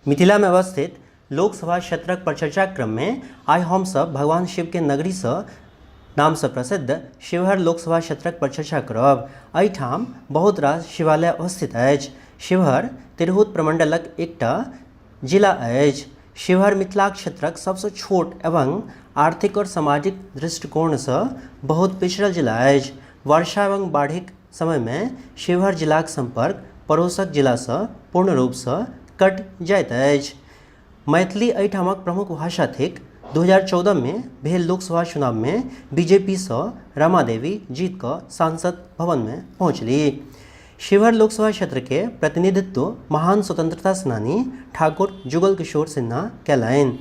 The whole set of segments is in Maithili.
मिथिलामे अवस्थित लोकसभा क्षेत्रक परिचर्चाक क्रममे आइ हमसभ भगवान शिवके नगरीसँ नामसँ प्रसिद्ध शिवहर लोकसभा क्षेत्रक परिचर्चा करब। एहिठाम बहुत रास शिवालय अवस्थित अछि। शिवहर तिरहुत प्रमण्डलक एकटा जिला अछि। शिवहर मिथिलाक क्षेत्रक सबसँ छोट एवं आर्थिक आओर सामाजिक दृष्टिकोणसँ बहुत पिछड़ल जिला अछि। वर्षा एवं बाढ़िक समयमे शिवहर जिलाक सम्पर्क पड़ोसक जिलासँ पूर्ण रूपसँ कटि जाइत अछि। मैथिली एहिठामक प्रमुख भाषा थिक। 2014मे भेल लोकसभा चुनावमे बीजेपीसँ रमा देवी जीत कऽ सांसद भवनमे पहुँचली। शिवहर लोकसभा क्षेत्रके प्रतिनिधित्व महान स्वतंत्रता सेनानी ठाकुर जुगल किशोर सिन्हा कयलनि।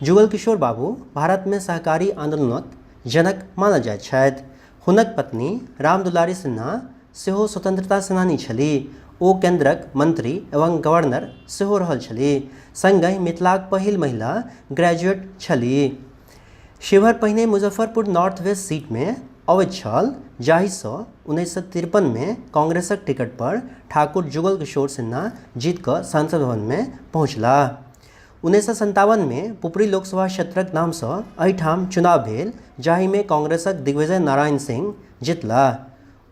जुगल किशोर बाबू भारतमे सहकारी आन्दोलनक जनक मानल जाइत छथि। हुनक पत्नी राम दुलारी सिन्हा सेहो स्वतंत्रता सेनानी छलीह। ओ केन्द्रक मंत्री एवं गवर्नर सेहो रहल छलीह। संगहि मिथिलाक पहिल महिला ग्रेजुएट छलीह। शिवहर पहिने मुजफ्फरपुर नॉर्थ वेस्ट सीटमे अबैत छल, जाहिसँ 1953मे कांग्रेसक टिकट पर ठाकुर जुगल किशोर सिन्हा जीत कऽ सांसद भवनमे पहुँचलाह। 1957मे पुपरी लोकसभा क्षेत्रक नामसँ एहिठाम चुनाव भेल, जाहिमे कांग्रेसक दिग्विजय नारायण सिंह जितलाह।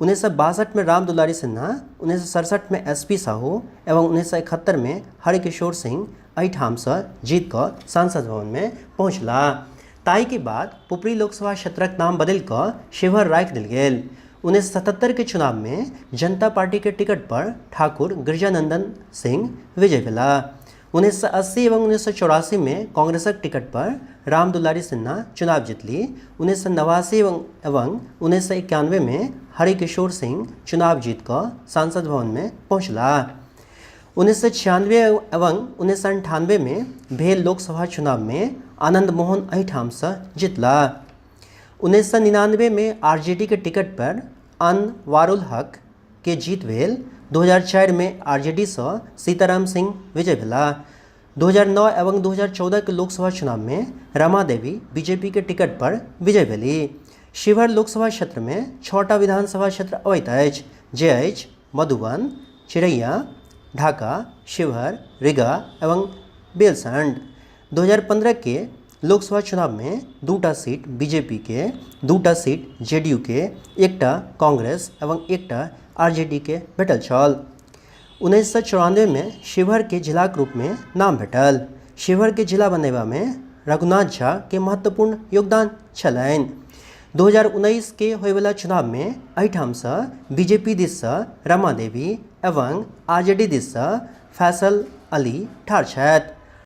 1962मे राम दुलारी सिन्हा, 1967मे एस पी साहू एवं 1971मे हरिकिशोर सिंह एहिठामसँ जीत कऽ सांसद भवनमे पहुँचलाह। ताहिके बाद पुपरी लोकसभा क्षेत्रक नाम बदलि कऽ शिवहर राखि देल गेल। 1977के चुनावमे जनता पार्टीके टिकट पर ठाकुर गिरिजानंदन सिंह विजय भेलाह। 1980 एवं 1984मे कांग्रेसक टिकट पर राम दुलारी सिन्हा चुनाव जीतली। 1989 एवं 1991मे हरिकिशोर सिंह चुनाव जीत कऽ सांसद भवनमे पहुँचलाह। 1996 एवं 1998मे भेल लोकसभा चुनावमे आनंद मोहन एहिठामसँ जीतलाह। 1999मे आरजेडीके टिकट पर अनवारुल हक के जीत भेल। 2004मे आरजेडीसँ सीताराम सिंह विजय भेलाह। 2009 एवं 2014 के लोकसभा चुनावमे रमा देवी बीजेपीके टिकट पर विजय भेली। शिवहर लोकसभा क्षेत्रमे 6टा विधानसभा क्षेत्र अबैत अछि, जे अछि मधुबन, चिरैया, ढाका, शिवहर, रिगा एवं बेलसंड। 2015 के लोकसभा चुनावमे 2टा सीट बीजेपीके, 2टा सीट जेडीयूके, एकटा कांग्रेस एवं एकटा आरजेडीके भेटल छल। 1994मे शिवहरके जिलाक रूपमे नाम भेटल। शिवहरके जिला बनेबामे रघुनाथ झा के महत्वपूर्ण योगदान छलनि। 2019 के होयवला चुनावमे एहिठामसँ बीजेपी दिससँ रमा देवी एवं आरजेडी दिससँ फैसल अली ठाढ़ छथि।